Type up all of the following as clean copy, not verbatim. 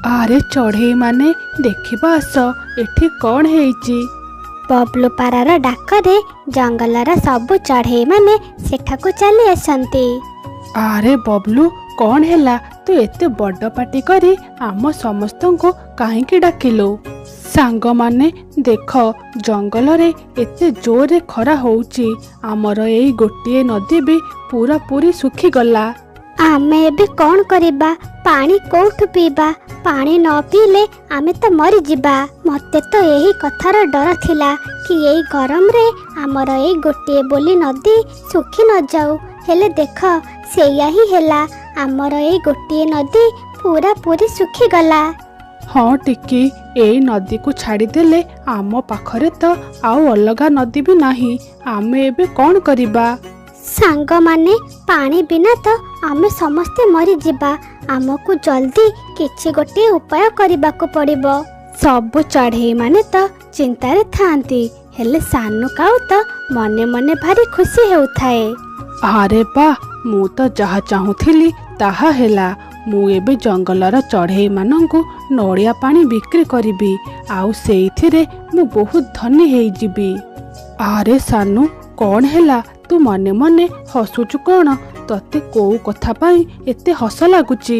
ଆରେ ଚଢ଼େଇ ମାନେ, ଦେଖିବା ଆସ ଏଠି କ'ଣ ହେଇଛି। ବବଲୁ ପାରାର ଡାକରେ ଜଙ୍ଗଲର ସବୁ ଚଢ଼େଇମାନେ ସେଠାକୁ ଚାଲି ଆସନ୍ତି। ଆରେ ବବଲୁ, କ'ଣ ହେଲା? ତୁ ଏତେ ବଡ଼ ପାଟି କରି ଆମ ସମସ୍ତଙ୍କୁ କାହିଁକି ଡାକିଲୁ? ସାଙ୍ଗମାନେ ଦେଖ, ଜଙ୍ଗଲରେ ଏତେ ଜୋରରେ ଖରା ହଉଛି, ଆମର ଏଇ ଗୋଟିଏ ନଦୀ ବି ପୁରାପୁରି ଶୁଖିଗଲା। ଆମେ ଏବେ କ'ଣ କରିବା? ପାଣି କୋଉଠୁ ପିଇବା? ପାଣି ନ ପିଇଲେ ଆମେ ତ ମରିଯିବା। ମତେ ତ ଏହି କଥାର ଡର ଥିଲା କି ଏଇ ଗରମରେ ଆମର ଏଇ ଗୋଟିଏ ବୋଲି ନଦୀ ଶୁଖି ନଯାଉ। ହେଲେ ଦେଖ, ସେଇଆ ହିଁ ହେଲା। ଆମର ଏଇ ଗୋଟିଏ ନଦୀ ପୁରାପୁରି ଶୁଖିଗଲା। ହଁ ଟିକି, ଏଇ ନଦୀକୁ ଛାଡ଼ିଦେଲେ ଆମ ପାଖରେ ତ ଆଉ ଅଲଗା ନଦୀ ବି ନାହିଁ। ଆମେ ଏବେ କ'ଣ କରିବା? ସାଙ୍ଗମାନେ, ପାଣି ବିନା ତ ଆମେ ସମସ୍ତେ ମରିଯିବା। ଆମକୁ ଜଲ୍ଦି କିଛି ଗୋଟିଏ ଉପାୟ କରିବାକୁ ପଡ଼ିବ। ସବୁ ଚଢ଼େଇମାନେ ତ ଚିନ୍ତାରେ ଥାଆନ୍ତି, ହେଲେ ସାନୁ କାଉ ତ ମନେ ମନେ ଭାରି ଖୁସି ହେଉଥାଏ। ଆରେ ବା, ମୁଁ ତ ଯାହା ଚାହୁଁଥିଲି ତାହା ହେଲା। ମୁଁ ଏବେ ଜଙ୍ଗଲର ଚଢ଼େଇମାନଙ୍କୁ ନଡ଼ିଆ ପାଣି ବିକ୍ରି କରିବି, ଆଉ ସେଇଥିରେ ମୁଁ ବହୁତ ଧନୀ ହେଇଯିବି। ଆରେ ସାନୁ, କ'ଣ ହେଲା? ତୁ ମନେ ମନେ ହସୁଛୁ କ'ଣ? ତତେ କୋଉ କଥା ପାଇଁ ଏତେ ହସ ଲାଗୁଛି?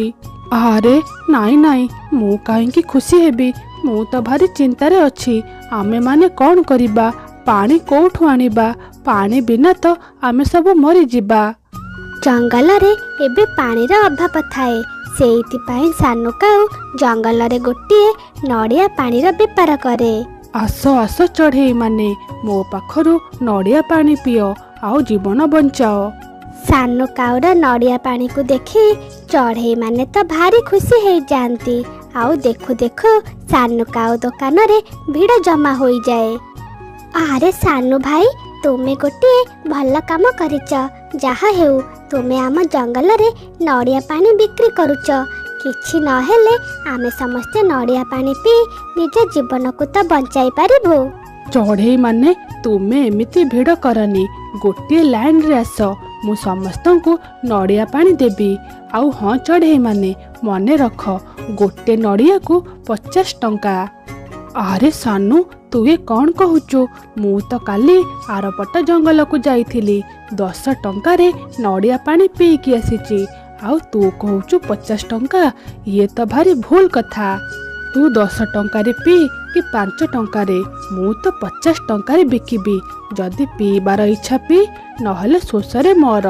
ଆରେ ନାଇଁ ନାଇଁ, ମୁଁ କାହିଁକି ଖୁସି ହେବି? ମୁଁ ତ ଭାରି ଚିନ୍ତାରେ ଅଛି। ଆମେମାନେ କ'ଣ କରିବା? ପାଣି କୋଉଠୁ ଆଣିବା? ପାଣି ବିନା ତ ଆମେ ସବୁ ମରିଯିବା। ଜଙ୍ଗଲରେ ଏବେ ପାଣିର ଅଭାବ ଥାଏ। ସେଇଥିପାଇଁ ସାନୁ କାଉ ଜଙ୍ଗଲରେ ଗୋଟିଏ ନଡ଼ିଆ ପାଣିର ବେପାର କରେ। ଆସ ଆସ ଚଢ଼େଇ ମାନେ, ମୋ ପାଖରୁ ନଡ଼ିଆ ପାଣି ପିଅ ଆଉ ଜୀବନ ବଞ୍ଚାଅ। ସାନୁ କାଉର ନଡ଼ିଆ ପାଣିକୁ ଦେଖି ଚଢ଼େଇମାନେ ତ ଭାରି ଖୁସି ହେଇଯାଆନ୍ତି। ଆଉ ଦେଖୁ ଦେଖୁ ସାନୁ କାଉ ଦୋକାନରେ ଭିଡ଼ ଜମା ହୋଇଯାଏ। ଆରେ ସାନୁ ଭାଇ, ତୁମେ ଗୋଟିଏ ଭଲ କାମ କରିଛ। ଯାହା ହେଉ, ତୁମେ ଆମ ଜଙ୍ଗଲରେ ନଡ଼ିଆ ପାଣି ବିକ୍ରି କରୁଛ। କିଛି ନହେଲେ ଆମେ ସମସ୍ତେ ନଡ଼ିଆ ପାଣି ପିଇ ନିଜ ଜୀବନକୁ ତ ବଞ୍ଚାଇ ପାରିବୁ। ଚଢ଼େଇ ମାନେ, ତୁମେ ଏମିତି ଭିଡ଼ କରନି, ଗୋଟିଏ ଲାଇନରେ ଆସ। ମୁଁ ସମସ୍ତଙ୍କୁ ନଡ଼ିଆ ପାଣି ଦେବି। ଆଉ ହଁ ଚଢ଼େଇ ମାନେ, ମନେ ରଖ, ଗୋଟେ ନଡ଼ିଆକୁ 50 ଟଙ୍କା। ଆରେ ସାନୁ, ତୁ ଏ କ'ଣ କହୁଛୁ? ମୁଁ ତ କାଲି ଆରପଟ ଜଙ୍ଗଲକୁ ଯାଇଥିଲି, 10 ଟଙ୍କାରେ ନଡ଼ିଆ ପାଣି ପିଇକି ଆସିଛି, ଆଉ ତୁ କହୁଛୁ 50 ଟଙ୍କା? ଇଏ ତ ଭାରି ଭୁଲ କଥା। ତୁ 10 ଟଙ୍କାରେ ପିଇ କି 5 ଟଙ୍କାରେ, ମୁଁ ତ 50 ଟଙ୍କାରେ ବିକିବି। ଯଦି ପିଇବାର ଇଚ୍ଛା ପିଇ, ନହେଲେ ଶୋଷରେ ମର।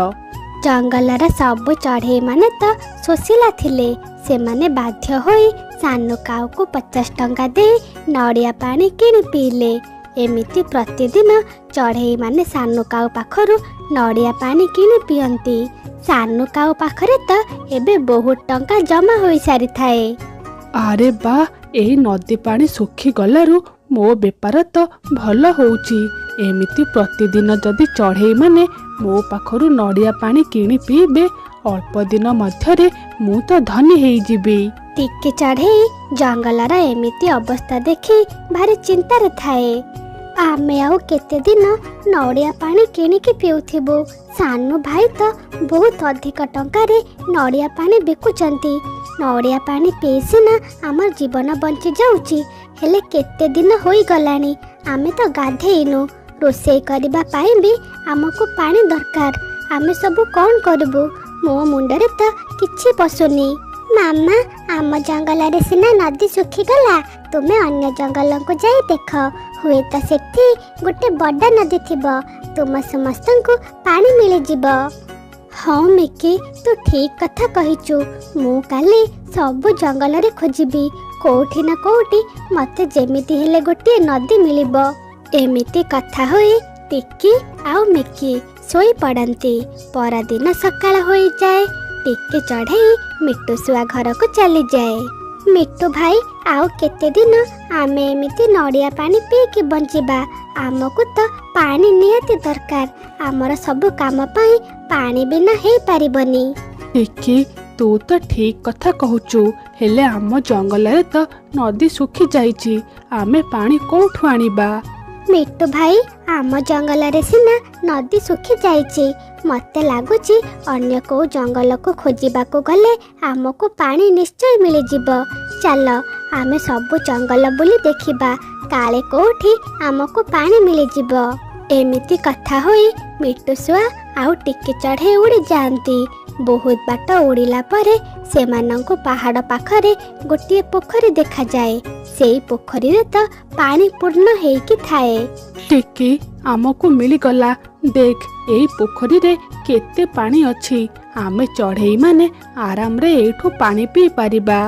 ଜଙ୍ଗଲର ସବୁ ଚଢ଼େଇମାନେ ତ ଶୋଷିଲା ଥିଲେ। ସେମାନେ ବାଧ୍ୟ ହୋଇ ସାନୁ କାଉକୁ 50 ଟଙ୍କା ଦେଇ ନଡ଼ିଆ ପାଣି କିଣି ପିଇଲେ। ଏମିତି ପ୍ରତିଦିନ ଚଢ଼େଇମାନେ ସାନୁ କାଉ ପାଖରୁ ନଡ଼ିଆ ପାଣି କିଣି ପିଅନ୍ତି। ସାନୁ କାଉ ପାଖରେ ତ ଏବେ ବହୁତ ଟଙ୍କା ଜମା ହୋଇସାରିଥାଏ। ଆରେ ବା, ଏଇ ନଦୀ ପାଣି ଶୁଖିଗଲାରୁ ମୋ ବେପାର ତ ଭଲ ହଉଛି। ଏମିତି ପ୍ରତିଦିନ ଯଦି ଚଢ଼େଇମାନେ ମୋ ପାଖରୁ ନଡ଼ିଆ ପାଣି କିଣି ପିଇବେ, ଅଳ୍ପ ଦିନ ମଧ୍ୟରେ ମୁଁ ତ ଧନୀ ହେଇଯିବି। ଟିକି ଚଢ଼େଇ ଜଙ୍ଗଲର ଏମିତି ଅବସ୍ଥା ଦେଖି ଭାରି ଚିନ୍ତାରେ ଥାଏ। ଆମେ ଆଉ କେତେ ଦିନ ନଡ଼ିଆ ପାଣି କିଣିକି ପିଉଥିବୁ? ସାନୁ ଭାଇ ତ ବହୁତ ଅଧିକ ଟଙ୍କାରେ ନଡ଼ିଆ ପାଣି ବିକୁଛନ୍ତି। ନଡ଼ିଆ ପାଣି ପିଇ ସିନା ଆମ ଜୀବନ ବଞ୍ଚି ଯାଉଛି, ହେଲେ କେତେ ଦିନ ହୋଇଗଲାଣି ଆମେ ତ ଗାଧେଇନୁ। ରୋଷେଇ କରିବା ପାଇଁ ବି ଆମକୁ ପାଣି ଦରକାର। ଆମେ ସବୁ କ'ଣ କରିବୁ? ମୋ ମୁଣ୍ଡରେ ତ କିଛି ପଶୁନି। ମାମା, ଆମ ଜଙ୍ଗଲରେ ସିନା ନଦୀ ଶୁଖିଗଲା, ତୁମେ ଅନ୍ୟ ଜଙ୍ଗଲକୁ ଯାଇ ଦେଖ। ହୁଏତ ସେଠି ଗୋଟେ ବଡ଼ ନଦୀ ଥିବ, ତୁମ ସମସ୍ତଙ୍କୁ ପାଣି ମିଳିଯିବ। ହଁ ମିକି, ତୁ ଠିକ୍ କଥା କହିଛୁ। ମୁଁ କାଲି ସବୁ ଜଙ୍ଗଲରେ ଖୋଜିବି। କୋଉଠି ନା କୋଉଠି ମତେ ଯେମିତି ହେଲେ ଗୋଟିଏ ନଦୀ ମିଳିବ। ଏମିତି କଥା ହୋଇ ଟିକି ଆଉ ମିକି ଶୋଇପଡ଼ନ୍ତି। ପରଦିନ ସକାଳ ହୋଇଯାଏ। ଟିକି ଚଢ଼େଇ ମିଟୁ ଶୁଆ ଘରକୁ ଚାଲିଯାଏ। ମିଟୁ ଭାଇ, ଆଉ କେତେ ଦିନ ଆମେ ଏମିତି ନଡ଼ିଆ ପାଣି ପିଇକି ବଞ୍ଚିବା? ଆମକୁ ତ ପାଣି ନିହାତି ଦରକାର। ଆମର ସବୁ କାମ ପାଇଁ ପାଣି ବିନା ହେଇପାରିବନି। ଟିକି, ତୁ ତ ଠିକ୍ କଥା କହୁଛୁ, ହେଲେ ଆମ ଜଙ୍ଗଲରେ ତ ନଦୀ ଶୁଖି ଯାଇଛି, ଆମେ ପାଣି କୋଉଠୁ ଆଣିବା? ମିଟୁ ଭାଇ, ଆମ ଜଙ୍ଗଲରେ ସିନା ନଦୀ ଶୁଖି ଯାଇଛି, ମତେ ଲାଗୁଛି ଅନ୍ୟ କୋଉ ଜଙ୍ଗଲକୁ ଖୋଜିବାକୁ ଗଲେ ଆମକୁ ପାଣି ନିଶ୍ଚୟ ମିଳିଯିବ। ଚାଲ ଆମେ ସବୁ ଜଙ୍ଗଲ ବୁଲି ଦେଖିବା, କାଳେ କୋଉଠି ଆମକୁ ପାଣି ମିଳିଯିବ। ଏମିତି କଥା ହୋଇ ମିଟୁ ଶୁଆ ଆଉ ଟିକି ଚଢ଼େଇ ଉଡ଼ି ଯାଆନ୍ତି। ବହୁତ ବାଟ ଉଡ଼ିଲା ପରେ ସେମାନଙ୍କୁ ପାହାଡ଼ ପାଖରେ ଗୋଟିଏ ପୋଖରୀ ଦେଖାଯାଏ। ସେଇ ପୋଖରୀରେ ତ ପାଣି ପୂର୍ଣ୍ଣ ହେଇକି ଥାଏ। ଟିକି, ଆମକୁ ମିଳିଗଲା। ଦେଖ, ଏଇ ପୋଖରୀରେ କେତେ ପାଣି ଅଛି। ଆମେ ଚଢ଼େଇମାନେ ଆରାମରେ ଏଇଠୁ ପାଣି ପିଇ ପାରିବା।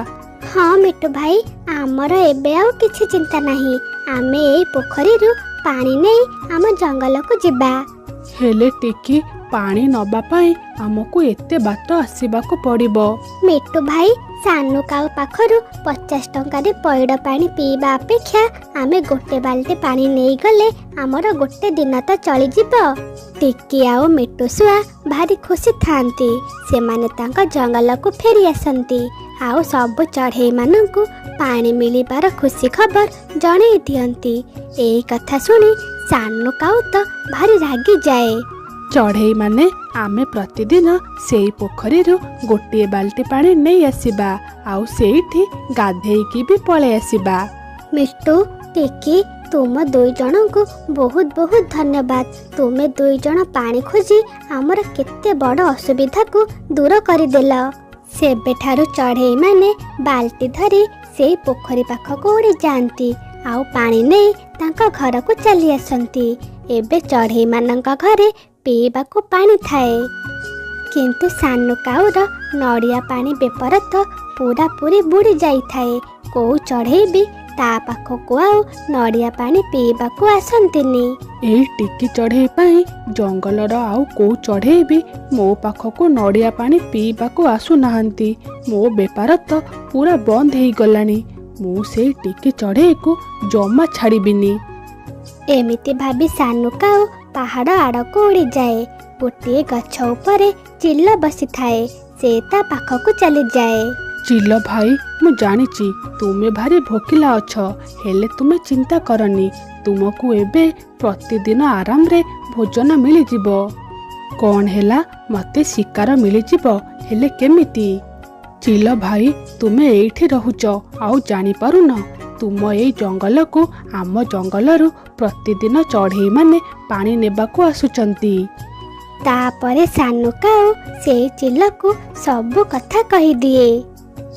ହଁ ମିଟୁ ଭାଇ, ଆମର ଏବେ ଆଉ କିଛି ଚିନ୍ତା ନାହିଁ। ଆମେ ଏଇ ପୋଖରୀରୁ ପାଣି ନେଇ ଆମ ଜଙ୍ଗଲକୁ ଯିବା। ହେଲେ ଟିକି, ପାଣି ନବା ପାଇଁ ଆମକୁ ଏତେ ବାଟ ଆସିବାକୁ ପଡ଼ିବ। ମିଟୁ ଭାଇ, ସାନୁ କାଉ ପାଖରୁ 50 ଟଙ୍କାରେ ପଇଡ଼ ପାଣି ପିଇବା ଅପେକ୍ଷା ଆମେ ଗୋଟେ ବାଲ୍ଟି ପାଣି ନେଇଗଲେ ଆମର ଗୋଟେ ଦିନ ତ ଚଳିଯିବ। ଟିକି ଆଉ ମିଟୁ ଶୁଆ ଭାରି ଖୁସି ଥାଆନ୍ତି। ସେମାନେ ତାଙ୍କ ଜଙ୍ଗଲକୁ ଫେରି ଆସନ୍ତି ଆଉ ସବୁ ଚଢ଼େଇମାନଙ୍କୁ ପାଣି ମିଳିବାର ଖୁସି ଖବର ଜଣେଇ ଦିଅନ୍ତି। ଏଇ କଥା ଶୁଣି ସାନୁ କାଉ ତ ଭାରି ରାଗିଯାଏ। ଚଢ଼େଇମାନେ, ଆମେ ପ୍ରତିଦିନ ସେଇ ପୋଖରୀରୁ ଗୋଟିଏ ବାଲ୍ଟି ପାଣି ନେଇ ଆସିବା ଆଉ ସେଇଠି ଗାଧେଇକି ବି ପଳେଇ ଆସିବା। ମିଟୁ, ଟିକି, ତୁମ ଦୁଇ ଜଣଙ୍କୁ ବହୁତ ବହୁତ ଧନ୍ୟବାଦ। ତୁମେ ଦୁଇ ଜଣ ପାଣି ଖୋଜି ଆମର କେତେ ବଡ଼ ଅସୁବିଧାକୁ ଦୂର କରିଦେଲ। ସେବେଠାରୁ ଚଢ଼େଇମାନେ ବାଲ୍ଟି ଧରି ସେଇ ପୋଖରୀ ପାଖକୁ ଉଡ଼ି ଯାଆନ୍ତି ଆଉ ପାଣି ନେଇ ତାଙ୍କ ଘରକୁ ଚାଲି ଆସନ୍ତି। ଏବେ ଚଢ଼େଇମାନଙ୍କ ଘରେ ପିଇବାକୁ ପାଣି ଥାଏ, କିନ୍ତୁ ସାନୁ କାଉର ନଡ଼ିଆ ପାଣି ବେପାର ତ ପୁରାପୁରି ବୁଡ଼ି ଯାଇଥାଏ। କୋଉ ଚଢ଼େଇ ବି ତା ପାଖକୁ ଆଉ ନଡ଼ିଆ ପାଣି ପିଇବାକୁ ଆସନ୍ତିନି। ଏଇ ଟିକି ଚଢ଼େଇ ପାଇଁ ଜଙ୍ଗଲର ଆଉ କୋଉ ଚଢ଼େଇ ବି ମୋ ପାଖକୁ ନଡ଼ିଆ ପାଣି ପିଇବାକୁ ଆସୁନାହାନ୍ତି। ମୋ ବେପାର ତ ପୁରା ବନ୍ଦ ହେଇଗଲାଣି। ମୁଁ ସେଇ ଟିକି ଚଢ଼େଇକୁ ଜମା ଛାଡ଼ିବିନି। ଏମିତି ଭାବି ସାନୁ କାଉ ପାହାଡ଼ ଆଡ଼କୁ ଉଡ଼ିଯାଏ। ଗୋଟିଏ ଗଛ ଉପରେ ଚିଲ ବସିଥାଏ। ସେ ତା ପାଖକୁ ଚାଲିଯାଏ। ଚିଲ ଭାଇ, ମୁଁ ଜାଣିଛି ତୁମେ ଭାରି ଭୋକିଲା ଅଛ। ହେଲେ ତୁମେ ଚିନ୍ତା କରନି, ତୁମକୁ ଏବେ ପ୍ରତିଦିନ ଆରାମରେ ଭୋଜନ ମିଳିଯିବ। କ'ଣ ହେଲା? ମତେ ଶିକାର ମିଳିଯିବ? ହେଲେ କେମିତି? ଚିଲ ଭାଇ, ତୁମେ ଏଇଠି ରହୁଛ ଆଉ ଜାଣିପାରୁନ? ତୁମ ଏଇ ଜଙ୍ଗଲକୁ ଆମ ଜଙ୍ଗଲରୁ ପ୍ରତିଦିନ ଚଢ଼େଇମାନେ ପାଣି ନେବାକୁ ଆସୁଛନ୍ତି। ତାପରେ ସାନୁ କାଉ ସେଇ ଚିଲକୁ ସବୁ କଥା କହିଦିଏ।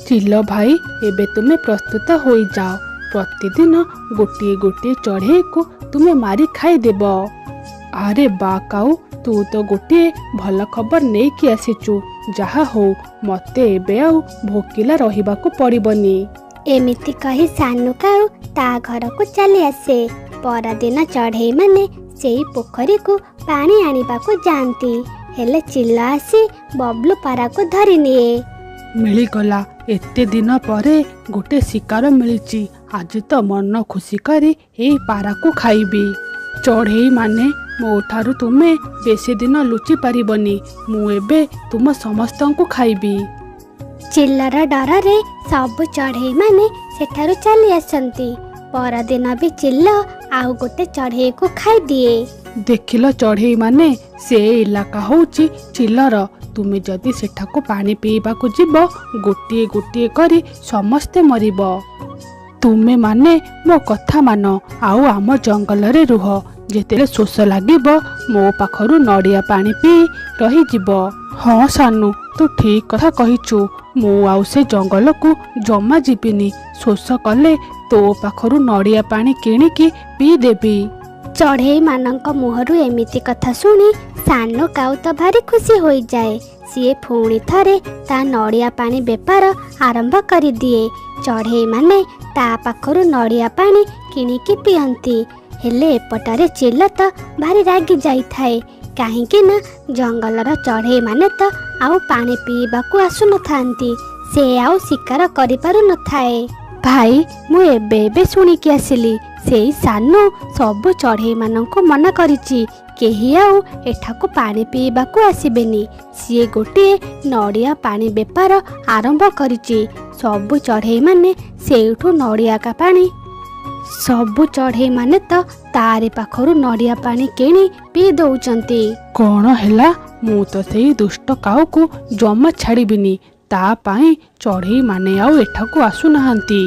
ଚିଲ ଭାଇ, ଏବେ ତୁମେ ପ୍ରସ୍ତୁତ ହୋଇଯାଅ। ପ୍ରତିଦିନ ଗୋଟିଏ ଗୋଟିଏ ଚଢ଼େଇକୁ ତୁମେ ମାରି ଖାଇଦେବ। ଆରେ ବା କାଉ, ତୁ ତ ଗୋଟିଏ ଭଲ ଖବର ନେଇକି ଆସିଛୁ। ଯାହା ହଉ, ମତେ ଏବେ ଆଉ ଭୋକିଲା ରହିବାକୁ ପଡ଼ିବନି। ଏମିତି କହି ସାନୁ କାଉ ତା ଘରକୁ ଚାଲି ଆସେ। ପରଦିନ ଚଢ଼େଇମାନେ ସେଇ ପୋଖରୀକୁ ପାଣି ଆଣିବାକୁ ଯାଆନ୍ତି। ହେଲେ ଚିଲ ଆସି ବବଲୁ ପାରାକୁ ଧରି ନିଏ। ମିଳିଗଲା, ଏତେ ଦିନ ପରେ ଗୋଟେ ଶିକାର ମିଳିଛି। ଆଜି ତ ମନ ଖୁସି କରି ଏଇ ପାରାକୁ ଖାଇବି। ଚଢ଼େଇମାନେ, ମୋ ଠାରୁ ତୁମେ ବେଶୀ ଦିନ ଲୁଚି ପାରିବନି। ମୁଁ ଏବେ ତୁମ ସମସ୍ତଙ୍କୁ ଖାଇବି। ଚିଲର ଡରରେ ସବୁ ଚଢ଼େଇମାନେ ସେଠାରୁ ଚାଲି ଆସନ୍ତି। ପରଦିନ ବି ଚିଲ ଆଉ ଗୋଟେ ଚଢ଼େଇକୁ ଖାଇଦିଏ। ଦେଖିଲ ଚଢ଼େଇମାନେ, ସେ ଇଲାକା ହଉଛି ଚିଲର। ତୁମେ ଯଦି ସେଠାକୁ ପାଣି ପିଇବାକୁ ଯିବ, ଗୋଟିଏ ଗୋଟିଏ କରି ସମସ୍ତେ ମରିବ। ତୁମେମାନେ ମୋ କଥା ମାନ ଆଉ ଆମ ଜଙ୍ଗଲରେ ରୁହ। ଯେତେବେଳେ ଶୋଷ ଲାଗିବ, ମୋ ପାଖରୁ ନଡ଼ିଆ ପାଣି ପିଇ ରହିଯିବ। ହଁ ସାନୁ, ତୁ ଠିକ କଥା କହିଛୁ। ମୁଁ ଆଉ ସେ ଜଙ୍ଗଲକୁ ଜମା ଯିବିନି। ଶୋଷ କଲେ ତୋ ପାଖରୁ ନଡ଼ିଆ ପାଣି କିଣିକି ପିଇଦେବି। ଚଢ଼େଇମାନଙ୍କ ମୁହଁରୁ ଏମିତି କଥା ଶୁଣି ସାନୁ କାଉ ତ ଭାରି ଖୁସି ହୋଇଯାଏ। ସିଏ ପୁଣି ଥରେ ତା ନଡ଼ିଆ ପାଣି ବେପାର ଆରମ୍ଭ କରିଦିଏ। ଚଢ଼େଇମାନେ ତା ପାଖରୁ ନଡ଼ିଆ ପାଣି କିଣିକି ପିଅନ୍ତି। ହେଲେ ଏପଟରେ ଚିଲ ତ ଭାରି ରାଗି ଯାଇଥାଏ, କାହିଁକି ନା ଜଙ୍ଗଲର ଚଢ଼େଇମାନେ ତ ଆଉ ପାଣି ପିଇବାକୁ ଆସୁନଥାନ୍ତି। ସେ ଆଉ ଶିକାର କରିପାରୁନଥାଏ। ଭାଇ, ମୁଁ ଏବେ ଏବେ ଶୁଣିକି ଆସିଲି, ସେଇ ସାନୁ ସବୁ ଚଢ଼େଇମାନଙ୍କୁ ମନା କରିଛି କେହି ଆଉ ଏଠାକୁ ପାଣି ପିଇବାକୁ ଆସିବେନି। ସିଏ ଗୋଟିଏ ନଡ଼ିଆ ପାଣି ବେପାର ଆରମ୍ଭ କରିଛି। ସବୁ ଚଢ଼େଇମାନେ ସେଇଠୁ ନଡ଼ିଆ ପାଣି, ସବୁ ଚଢ଼େଇମାନେ ତ ତାରି ପାଖରୁ ନଡ଼ିଆ ପାଣି କିଣି ପିଇ ଦଉଛନ୍ତି। କ'ଣ ହେଲା? ମୁଁ ତ ସେଇ ଦୁଷ୍ଟ କାଉକୁ ଜମା ଛାଡ଼ିବିନି। ତା ପାଇଁ ଚଢ଼େଇମାନେ ଆଉ ଏଠାକୁ ଆସୁନାହାନ୍ତି।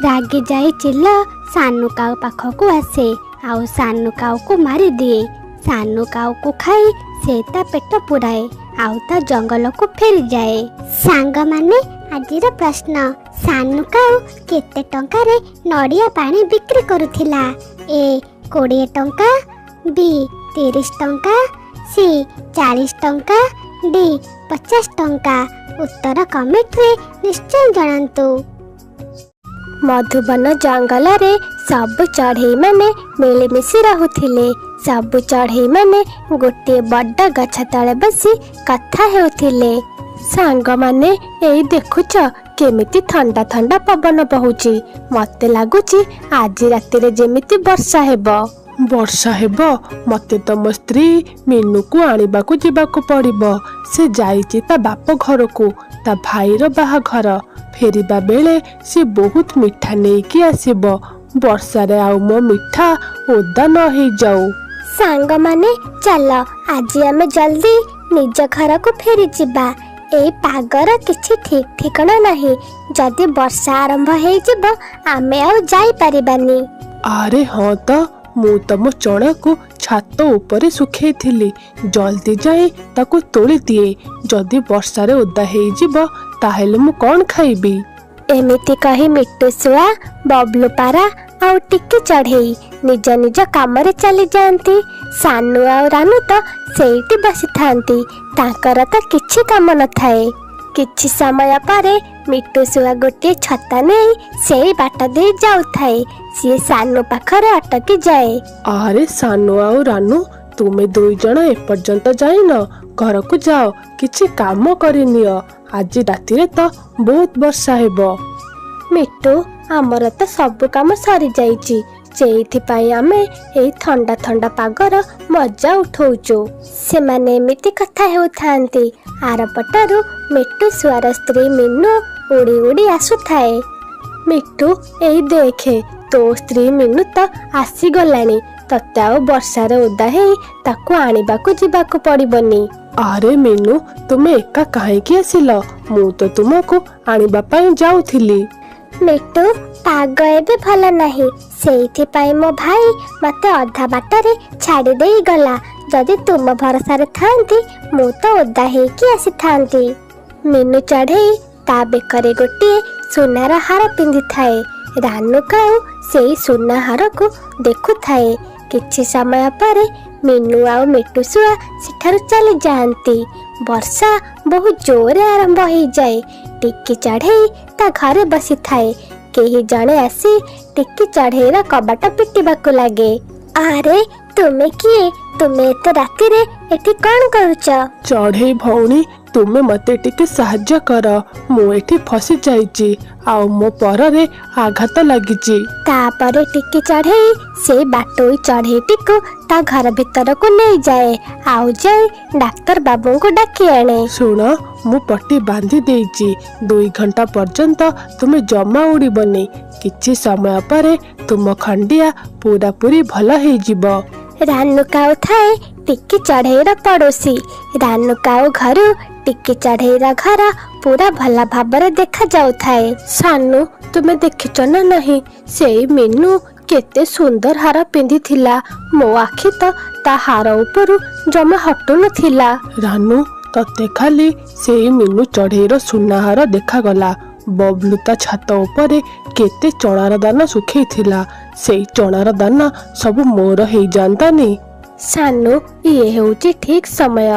ରାଗି ଯାଇ ଚିଲ ସାନୁ କାଉ ପାଖକୁ ଆସେ ଆଉ ସାନୁ କାଉକୁ ମାରିଦିଏ। ସାନୁ କାଉକୁ ଖାଇ ସେ ତା ପେଟ ପୁରାଏ ଆଉ ତା ଜଙ୍ଗଲକୁ ଫେରିଯାଏ। ସାଙ୍ଗମାନେ, ଆଜିର ପ୍ରଶ୍ନ, ସାନୁ କାଉ କେତେ ଟଙ୍କାରେ ନଡ଼ିଆ ପାଣି ବିକ୍ରି କରୁଥିଲା? ଏ 20 ଟଙ୍କା, ବି 30 ଟଙ୍କା, ସି 40 ଟଙ୍କା, ଡି 50 ଟଙ୍କା। ଉତ୍ତର କମେଣ୍ଟରେ ନିଶ୍ଚୟ ଜଣାନ୍ତୁ। ମଧୁବନ ଜଙ୍ଗଲରେ ସବୁ ଚଢ଼େଇମାନେ ମିଳିମିଶି ରହୁଥିଲେ। ସବୁ ଚଢ଼େଇମାନେ ଗୋଟିଏ ବଡ଼ ଗଛ ତଳେ ବସି କଥା ହେଉଥିଲେ। ସାଙ୍ଗମାନେ, ଏଇ ଦେଖୁଛ କେମିତି ଥଣ୍ଡା ଥଣ୍ଡା ପବନ ବହୁଛି। ମତେ ଲାଗୁଛି ଆଜି ରାତିରେ ଯେମିତି ବର୍ଷା ହେବ। ବର୍ଷା ହେବ, ମତେ ତମ ସ୍ତ୍ରୀ ମିନୁକୁ ଆଣିବାକୁ ଯିବାକୁ ପଡ଼ିବ। ସେ ଯାଇଛି ତା ବାପ ଘରକୁ, ତା ଭାଇର ବାହାଘର। ଫେରିବା ବେଳେ ସେ ବହୁତ ମିଠା ନେଇକି ଆସିବ। ବର୍ଷାରେ ଆଉ ମୋ ମିଠା ଓଦା ନ ହେଇଯାଉ। ସାଙ୍ଗମାନେ, ଚାଲ ଆଜି ଆମେ ଜଲ୍ଦି ନିଜ ଘରକୁ ଫେରିଯିବା। ଏଇ ପାଗର କିଛି ଠିକ୍ ଠିକଣା ନାହିଁ। ଯଦି ବର୍ଷା ଆରମ୍ଭ ହେଇଯିବ, ଆମେ ଆଉ ଯାଇପାରିବାନି। ଆରେ ହଁ ତ, ମୁଁ ତମ ଚଣାକୁ ଛାତ ଉପରେ ଶୁଖେଇଥିଲି। ଜଲ୍ଦି ଯାଇ ତାକୁ ତୋଳି ଦିଏ। ଯଦି ବର୍ଷାରେ ଓଦା ହେଇଯିବ, ତାହେଲେ ମୁଁ କ'ଣ ଖାଇବି? ଏମିତି କହି ମିଟୁ ଶୁଆ, ବବଲୁ ପାରା ଆଉ ଟିକି ଚଢ଼େଇ ନିଜ ନିଜ କାମରେ ଚାଲିଯାଆନ୍ତି। ସାନୁ ଆଉ ରାନୁ ତ ସେଇଠି ବସିଥାନ୍ତି, ତାଙ୍କର ତ କିଛି କାମ ନଥାଏ। କିଛି ସମୟ ପରେ ମିଟୁ ଶୁଆ ଗୋଟିଏ ଛତା ନେଇ ସେଇ ବାଟ ଦେଇ ଯାଉଥାଏ। ସିଏ ସାନୁ ପାଖରେ ଅଟକି ଯାଏ। ଆରେ ସାନୁ ଆଉ ରାନୁ, ତୁମେ ଦୁଇ ଜଣ ଏପର୍ଯ୍ୟନ୍ତ ଯାଇନ? ଘରକୁ ଯାଅ, କିଛି କାମ କରିନିଅ। ଆଜି ରାତିରେ ତ ବହୁତ ବର୍ଷା ହେବ। ମିଟୁ, ଆମର ତ ସବୁ କାମ ସରିଯାଇଛି, ସେଇଥିପାଇଁ ଆମେ ଏଇ ଥଣ୍ଡା ଥଣ୍ଡା ପାଗର ମଜା ଉଠଉଛୁ। ସେମାନେ ଏମିତି କଥା ହେଉଥାନ୍ତି, ଆରପଟରୁ ମିଟୁ ଶୁଆର ସ୍ତ୍ରୀ ମିନୁ ଉଡ଼ି ଉଡ଼ି ଆସୁଥାଏ। ମିଟୁ, ଏଇ ଦେଖେ, ତୋ ସ୍ତ୍ରୀ ମିନୁ ତ ଆସିଗଲାଣି। ତତେ ଆଉ ବର୍ଷାରେ ଓଦା ହେଇ ତାକୁ ଆଣିବାକୁ ଯିବାକୁ ପଡ଼ିବନି। ଆରେ ମିନୁ, ତୁମେ ଏକା କାହିଁକି ଆସିଲ? ମୁଁ ତ ତୁମକୁ ଆଣିବା ପାଇଁ ଯାଉଥିଲି। ମିଟୁ, ପାଗ ଏବେ ଭଲ ନାହିଁ, ସେଇଥିପାଇଁ ମୋ ଭାଇ ମତେ ଅଧା ବାଟରେ ଛାଡ଼ି ଦେଇ ଗଲା। ଯଦି ତୁମ ଭରସାରେ ଥାଆନ୍ତି, ମୁଁ ତ ଓଦା ହେଇକି ଆସିଥାନ୍ତି। ମିନୁ ଚଢ଼େଇ ତା ବେକରେ ଗୋଟିଏ ସୁନାର ହାର ପିନ୍ଧିଥାଏ। ରାନୁ କାଉ ସେଇ ସୁନା ହାରକୁ ଦେଖୁଥାଏ। କିଛି ସମୟ ପରେ ମିନୁ ଆଉ ମିଟୁ ଶୁଆ ସେଠାରୁ ଚାଲି ଯାଆନ୍ତି। ବର୍ଷା ବହୁତ ଜୋରରେ ଆରମ୍ଭ ହେଇଯାଏ। ଟିକି ଚଢ଼େଇ ତା ଘରେ ବସିଥାଏ। କେହି ଜଣେ ଆସି ଟିକି ଚଢ଼େଇର କବାଟ ପିଟିବାକୁ ଲାଗେ। ଆରେ ତୁମେ କିଏ? ତୁମେ ଏତେ ରାତିରେ ଏଠି କ'ଣ କରୁଛ? ଚଢ଼େଇ ଭଉଣୀ, ତୁମେ ମତେ ଟିକେ ସାହାଯ୍ୟ କର। ମୁଁ ଏଠି ଫସି ଯାଇଛି ଆଉ ମୋ ପରରେ ଆଘାତ ଲାଗିଛି। ତାପରେ ଟିକି ଚଢ଼େଇ ସେଇ ବାଟୋଇ ଚଢ଼େଇଟିକୁ ତା ଘର ଭିତରକୁ ନେଇଯାଏ ଆଉ ଯାଇ ଡାକ୍ତର ବାବୁଙ୍କୁ ଡାକି ଆଣେ। ଶୁଣ, ମୁଁ ପଟି ବାନ୍ଧି ଦେଇଛି। 2 ଘଣ୍ଟା ପର୍ଯ୍ୟନ୍ତ ତୁମେ ଜମା ଉଡ଼ିବନି। କିଛି ସମୟ ପରେ ତୁମ ଖଣ୍ଡିଆ ପୁରାପୁରି ଭଲ ହେଇଯିବ। ରାନୁ କାଉ ଥାଏ ଟିକି ଚଢ଼େଇର ପଡ଼ୋଶୀ। ରାନୁ କାଉ ଘରୁ ଟିକି ଚଢ଼େଇର ଘର ପୁରା ଭଲ ଭାବରେ ଦେଖାଯାଉଥାଏ। ସାନୁ, ତୁମେ ଦେଖିଛ ନା ନାହିଁ, ସେଇ ମିନୁ କେତେ ସୁନ୍ଦର ହାର ପିନ୍ଧିଥିଲା? ମୋ ଆଖି ତ ତା ହାର ଉପରୁ ଜମା ହଟୁନଥିଲା। ରାନୁ, ତତେ ଖାଲି ସେଇ ମିନୁ ଚଢ଼େଇର ସୁନା ହାର ଦେଖାଗଲା। ବବଲୁ ତା ଛାତ ଉପରେ କେତେ ଚଣାର ଦାନା ଶୁଖେଇଥିଲା। ସେଇ ଚଣାର ଦାନା ସବୁ ମୋର ହେଇଯାନ୍ତାନି? ସାନୁ, ଇଏ ହେଉଛି ଠିକ୍ ସମୟ।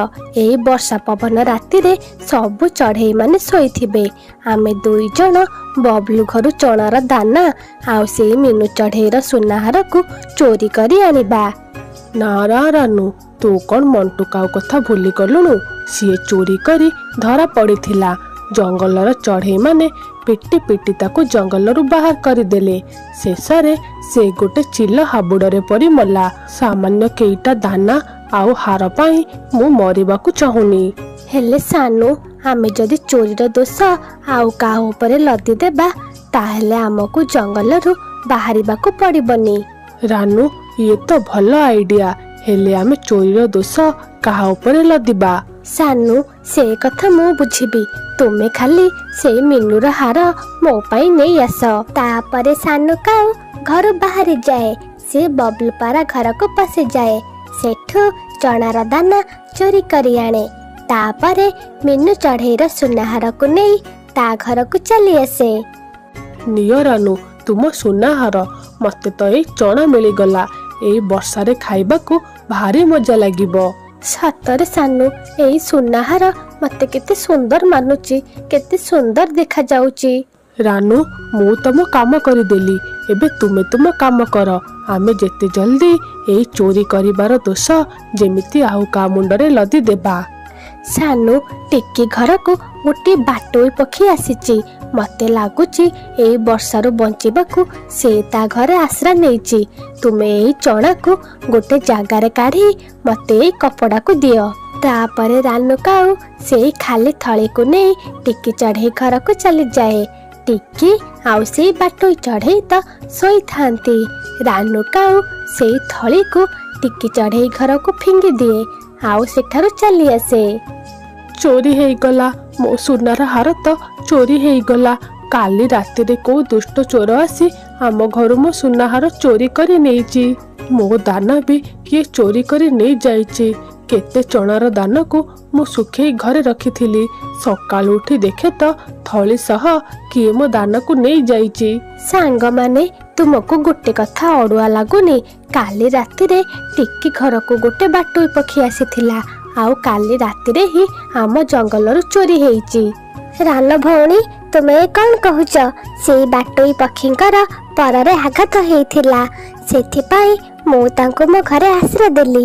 ଏଇ ବର୍ଷା ପବନ ରାତିରେ ସବୁ ଚଢ଼େଇମାନେ ଶୋଇଥିବେ। ଆମେ ଦୁଇ ଜଣ ବବଲୁ ଘରୁ ଚଣାର ଦାନା ଆଉ ସେଇ ମିନୁ ଚଢ଼େଇର ସୁନାହାରକୁ ଚୋରି କରି ଆଣିବା। ନା ନା ରାନୁ, ତୁ କ'ଣ ମଣ୍ଟୁ କାଉ କଥା ଭୁଲି ଗଲୁଣୁ? ସିଏ ଚୋରି କରି ଧରା ପଡ଼ିଥିଲା। ଜଙ୍ଗଲର ଚଢ଼େଇମାନେ ପିଟି ପିଟି ତାକୁ ଜଙ୍ଗଲରୁ ବାହାର କରିଦେଲେ। ଶେଷରେ ସେ ଗୋଟେ ଚିଲ ହାବୁଡ଼ରେ ପଡ଼ି ମଲା। ସାମାନ୍ୟ କେଇଟା ଦାନା ଆଉ ହାର ପାଇଁ ମୁଁ ମରିବାକୁ ଚାହୁଁନି। ହେଲେ ସାନୁ, ଆମେ ଯଦି ଚୋରିର ଦୋଷ ଆଉ କାହା ଉପରେ ଲଦି ଦେବା, ତାହେଲେ ଆମକୁ ଜଙ୍ଗଲରୁ ବାହାରିବାକୁ ପଡ଼ିବନି। ରାନୁ, ଇଏ ତ ଭଲ ଆଇଡିଆ। ହେଲେ ଆମେ ଚୋରିର ଦୋଷ କାହା ଉପରେ ଲଦିବା? ସାନୁ, ସେ କଥା ମୁଁ ବୁଝିବି। ତୁମେ ଖାଲି ସେଇ ମିନୁର ହାର ମୋ ପାଇଁ ନେଇ ଆସ। ତାପରେ ସାନୁ କାଉ ଘରୁ ବାହାରି ଯାଏ। ସେ ବବଲୁ ପାରା ଘରକୁ ପଶିଯାଏ। ସେଠୁ ଚଣାର ଦାନା ଚୋରି କରି ଆଣେ। ତାପରେ ମିନୁ ଚଢ଼େଇର ସୁନାହାରକୁ ନେଇ ତା ଘରକୁ ଚାଲି ଆସେ। ନିଅ ରାନୁ, ତୁମ ସୁନାହାର। ମତେ ତ ଏଇ ଚଣା ମିଳିଗଲା। ଏଇ ବର୍ଷାରେ ଖାଇବାକୁ ଭାରି ମଜା ଲାଗିବ। ସତରେ ସାନୁ, ଏଇ ସୁନାହାର ମତେ କେତେ ସୁନ୍ଦର ମାନୁଛି, କେତେ ସୁନ୍ଦର ଦେଖାଯାଉଛି। ରାନୁ, ମୁଁ ତମ କାମ କରିଦେଲି, ଏବେ ତୁମେ ତୁମ କାମ କର। ଆମେ ଯେତେ ଜଲ୍ଦି ଏଇ ଚୋରି କରିବାର ଦୋଷ ଯେମିତି ଆଉ କାହା ମୁଣ୍ଡରେ ଲଦି ଦେବା। ସାନୁ, ଟିକି ଘରକୁ ଗୋଟିଏ ବାଟୋଇ ପକ୍ଷୀ ଆସିଛି। ମତେ ଲାଗୁଛି ଏଇ ବର୍ଷାରୁ ବଞ୍ଚିବାକୁ ସେ ତା ଘରେ ଆଶ୍ରା ନେଇଛି। ତୁମେ ଏଇ ଚଣାକୁ ଗୋଟେ ଜାଗାରେ କାଢ଼ି ମତେ ଏଇ କପଡ଼ାକୁ ଦିଅ। ତାପରେ ରାନୁ କାଉ ସେଇ ଖାଲି ଥଳିକୁ ନେଇ ଟିକି ଚଢ଼େଇ ଘରକୁ ଚାଲିଯାଏ। ଟିକି ଆଉ ସେଇ ବାଟୋଇ ଚଢ଼େଇ ତ ଶୋଇଥାନ୍ତି। ରାନୁ କାଉ ସେଇ ଥଳିକୁ ଟିକି ଚଢ଼େଇ ଘରକୁ ଫିଙ୍ଗି ଦିଏ ଆଉ ସେଠାରୁ ଚାଲି ଆସେ। ଚୋରି ହେଇଗଲା, ମୋ ସୁନାର ହାର ତ ଚୋରି ହେଇଗଲା। କାଲି ରାତିରେ କୋଉ ଦୁଷ୍ଟ ଚୋର ଆସି ଆମ ଘରୁ ମୋ ସୁନାହାର ଚୋରି କରି ନେଇଛି। ମୋ ଦାନା ବି କିଏ ଚୋରି କରି ନେଇଯାଇଛି। କେତେ ଚଣାର ଦାନାକୁ ମୁଁ ଶୁଖେଇ ଘରେ ରଖିଥିଲି। ସକାଳୁ ଉଠି ଦେଖେ ତ ଥଳି ସହ କିଏ ମୋ ଦାନାକୁ ନେଇଯାଇଛି। ସାଙ୍ଗମାନେ, ତୁମକୁ ଗୋଟେ କଥା ଅଡୁଆ ଲାଗୁନି? କାଲି ରାତିରେ ଟିକି ଘରକୁ ଗୋଟେ ବାଟୋଇ ପକ୍ଷୀ ଆସିଥିଲା, ଆଉ କାଲି ରାତିରେ ହିଁ ଆମ ଜଙ୍ଗଲରୁ ଚୋରି ହେଇଛି। ରାନ ଭଉଣୀ, ତୁମେ କ'ଣ କହୁଛ? ସେଇ ବାଟୋଇ ପକ୍ଷୀଙ୍କର ପରରେ ଆଘାତ ହେଇଥିଲା, ସେଥିପାଇଁ ମୁଁ ତାଙ୍କୁ ମୋ ଘରେ ଆଶ୍ରୟ ଦେଲି।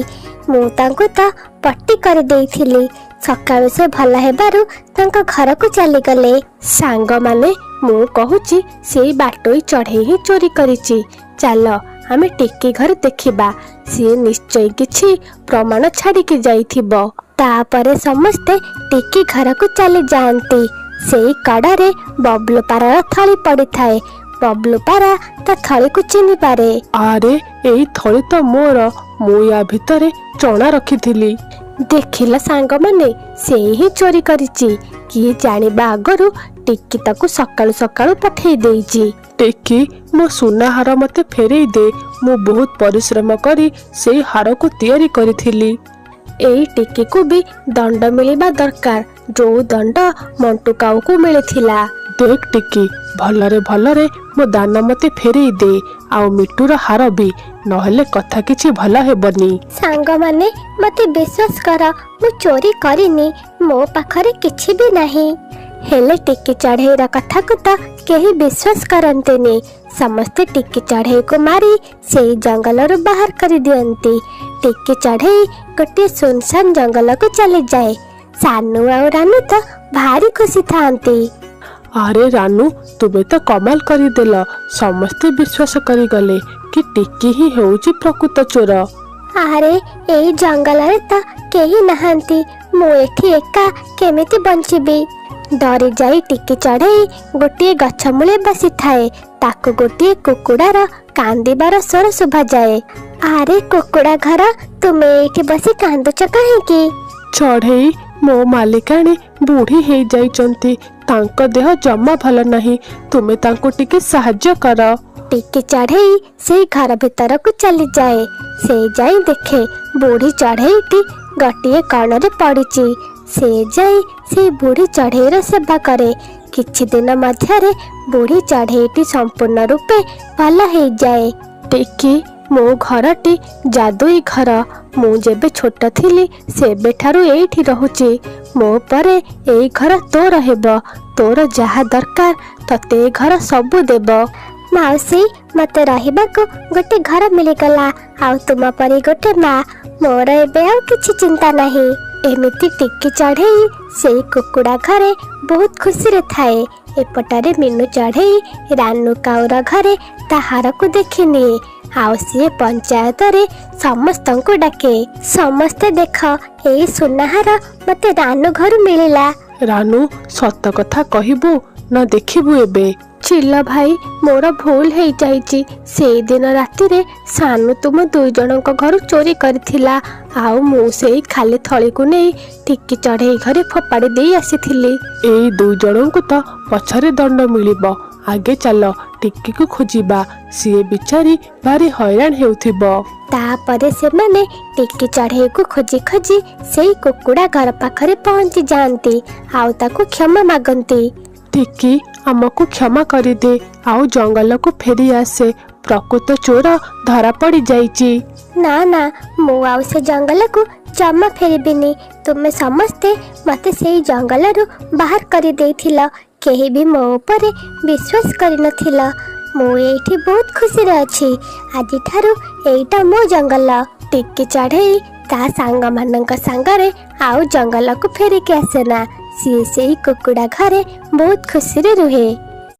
ମୁଁ ତାଙ୍କୁ ତ ପଟି କରିଦେଇଥିଲି। ସକାଳୁ ସେ ଭଲ ହେବାରୁ ତାଙ୍କ ଘରକୁ ଚାଲିଗଲେ। ସାଙ୍ଗମାନେ, ମୁଁ କହୁଛି ସେଇ ବାଟୋଇ ଚଢ଼େଇ ହିଁ ଚୋରି କରିଛି। ଚାଲ ଆମେ ଟିକି ଘରେ ଦେଖିବା, ସିଏ ନିଶ୍ଚୟ କିଛି ପ୍ରମାଣ ଛାଡ଼ିକି ଯାଇଥିବ। ତାପରେ ସମସ୍ତେ ଟିକି ଘରକୁ ଚାଲି ଯାଆନ୍ତି। ସେଇ କଡ଼ରେ ବବଲୁ ପାରାର ଥଳି ପଡ଼ିଥାଏ। ବବଲୁ ପାରା ତା ଥଳିକୁ ଚିହ୍ନି ପାରେ। ଆରେ, ଏଇ ଥଳି ତ ମୋର, ମୁଁ ୟା ଭିତରେ ଚଣା ରଖିଥିଲି। ଦେଖିଲ ସାଙ୍ଗମାନେ, ସେଇ ହିଁ ଚୋରି କରିଛି। କିଏ ଜାଣିବା ଆଗରୁ ଟିକି ତାକୁ ସକାଳୁ ସକାଳୁ ପଠେଇ ଦେଇଛି। ଟିକି, ମୋ ସୁନା ହାର ମତେ ଫେରେଇ ଦେ। ମୁଁ ବହୁତ ପରିଶ୍ରମ କରି ସେଇ ହାରକୁ ତିଆରି କରିଥିଲି। ଏଇ ଟିକିକୁ ବି ଦଣ୍ଡ ମିଳିବା ଦରକାର, ଯୋଉ ଦଣ୍ଡ ମଣ୍ଟୁ କାଉକୁ ମିଳିଥିଲା। ଦେଖ ଟିକି, ଭଲରେ ଭଲରେ ମୋ ଦାନା ମତେ ଫେରେଇ ଦେ, ଆଉ ମିଟୁର ହାର ବି, ନହେଲେ କଥା କିଛି ଭଲ ହେବନି। ସାଙ୍ଗମାନେ, ମତେ ବିଶ୍ୱାସ କର, ମୁଁ ଚୋରି କରିନି। ମୋ ପାଖରେ କିଛି ବି ନାହିଁ। ହେଲେ ଟିକି ଚଢ଼େଇର କଥାକୁ ତ କେହି ବିଶ୍ୱାସ କରନ୍ତିନି। ସମସ୍ତେ ଟିକି ଚଢ଼େଇକୁ ମାରି ସେଇ ଜଙ୍ଗଲରୁ ବାହାର କରିଦିଅନ୍ତି। ଟିକି ଚଢ଼େଇ ଗୋଟିଏ ସୁନସାନ ଜଙ୍ଗଲକୁ ଚାଲିଯାଏ। ସାନୁ ଆଉ ରାନୁ ତ ଭାରି ଖୁସି ଥାଆନ୍ତି। ଆରେ ରାନୁ, ତୁମେ ତ କମାଲ କରିଦେଲ। ସମସ୍ତେ ବିଶ୍ୱାସ କରିଗଲେ କି ଟିକି ହିଁ ହେଉଛି ପ୍ରକୃତ ଚୋର। ଆରେ, ଏଇ ଜଙ୍ଗଲରେ ତ କେହି ନାହାନ୍ତି, ମୁଁ ଏଠି ଏକା କେମିତି ବଞ୍ଚିବି? ଡରିଯାଇ ଟିକି ଚଢ଼େଇ ଗୋଟିଏ ଗଛ ମୂଳେ ବସିଥାଏ। ତାକୁ ଗୋଟିଏ କୁକୁଡ଼ାର କାନ୍ଦିବାର ସ୍ୱର ଶୁଭାଯାଏ। ଆରେ କୁକୁଡ଼ା ଘର, ତୁମେ ଏଇଠି ବସି କାନ୍ଦୁଛ କାହିଁକି? ଚଢ଼େଇ, ମୋ ମାଲିକାଣୀ ବୁଢ଼ୀ ହେଇଯାଇଛନ୍ତି, ତାଙ୍କ ଦେହ ଜମା ଭଲ ନାହିଁ। ତୁମେ ତାଙ୍କୁ ଟିକେ ସାହାଯ୍ୟ କର। ଟିକି ଚଢ଼େଇ ସେଇ ଘର ଭିତରକୁ ଚାଲିଯାଏ। ସେ ଯାଇ ଦେଖେ ବୁଢ଼ୀ ଚଢ଼େଇଟି ଗୋଟିଏ କଣରେ ପଡ଼ିଛି। ସେ ଯାଇ ସେଇ ବୁଢ଼ୀ ଚଢ଼େଇର ସେବା କରେ। କିଛି ଦିନ ମଧ୍ୟରେ ବୁଢ଼ୀ ଚଢ଼େଇଟି ସମ୍ପୂର୍ଣ୍ଣ ରୂପେ ଭଲ ହେଇଯାଏ। ଟିକି, ମୋ ଘରଟି ଯାଦୁଇ ଘର। ମୁଁ ଯେବେ ଛୋଟ ଥିଲି ସେବେଠାରୁ ଏଇଠି ରହୁଛି। ମୋ ପରେ ଏଇ ଘର ତୋର ହେବ। ତୋର ଯାହା ଦରକାର ତତେ ଏ ଘର ସବୁ ଦେବ। ମାଉସୀ, ମତେ ରହିବାକୁ ଗୋଟେ ଘର ମିଳିଗଲା, ଆଉ ତୁମ ପରି ଗୋଟେ ମା। ମୋର ଏବେ ଆଉ କିଛି ଚିନ୍ତା ନାହିଁ। ଏମିତି ଟିକି ଚଢ଼େଇ ସେଇ କୁକୁଡ଼ା ଘରେ ବହୁତ ଖୁସିରେ ଥାଏ। ଏପଟରେ ମିନୁ ଚଢ଼େଇ ରାନୁ କାଉର ଘରେ ତା ହାରକୁ ଦେଖିନିଏ, ଆଉ ସିଏ ପଞ୍ଚାୟତରେ ସମସ୍ତଙ୍କୁ ଡାକେ। ସମସ୍ତେ ଦେଖ, ଏଇ ସୁନାହାର ମତେ ରାନୁ ଘରୁ ମିଳିଲା। ରାନୁ, ସତ କଥା କହିବୁ ନା ଦେଖିବୁ ଏବେ? ଚିଲ ଭାଇ, ମୋର ଭୁଲ ହେଇଯାଇଛି। ସେଇଦିନ ରାତିରେ ସାନୁ ତୁମ 2 ଜଣଙ୍କ ଘରୁ ଚୋରି କରିଥିଲା, ଆଉ ମୁଁ ସେଇ ଖାଲି ଥଳିକୁ ନେଇ ଟିକି ଚଢ଼େଇ ଘରେ ଫୋପାଡ଼ି ଦେଇ ଆସିଥିଲି। ଏଇ 2 ଜଣଙ୍କୁ ତ ପଛରେ ଦଣ୍ଡ ମିଳିବ, ଆଗେ ଚାଲ ଟିକିକୁ ଖୋଜିବା। ସିଏ ବିଚାରି ଭାରି ହଇରାଣ ହେଉଥିବ। ତାପରେ ସେମାନେ ଟିକି ଚଢ଼େଇକୁ ଖୋଜି ଖୋଜି ସେଇ କୁକୁଡ଼ା ଘର ପାଖରେ ପହଞ୍ଚି ଯାଆନ୍ତି ଆଉ ତାକୁ କ୍ଷମା ମାଗନ୍ତି। ଟିକି, ଆମକୁ କ୍ଷମା କରିଦେ ଆଉ ଜଙ୍ଗଲକୁ ଫେରି ଆସେ। ପ୍ରକୃତ ଚୋର ଧରା ପଡ଼ିଯାଇଛି। ନା ନା, ମୁଁ ଆଉ ସେ ଜଙ୍ଗଲକୁ ଜମା ଫେରିବିନି। ତୁମେ ସମସ୍ତେ ମୋତେ ସେଇ ଜଙ୍ଗଲରୁ ବାହାର କରିଦେଇଥିଲ, କେହି ବି ମୋ ଉପରେ ବିଶ୍ୱାସ କରିନଥିଲ। ମୁଁ ଏଇଠି ବହୁତ ଖୁସିରେ ଅଛି। ଆଜିଠାରୁ ଏଇଟା ମୋ ଜଙ୍ଗଲ। ଟିକି ଚଢ଼େଇ ତା ସାଙ୍ଗମାନଙ୍କ ସାଙ୍ଗରେ ଆଉ ଜଙ୍ଗଲକୁ ଫେରିକି ଆସେନା। ସିଏ ସେଇ କୁକୁଡ଼ା ଘରେ ବହୁତ ଖୁସିରେ ରୁହେ।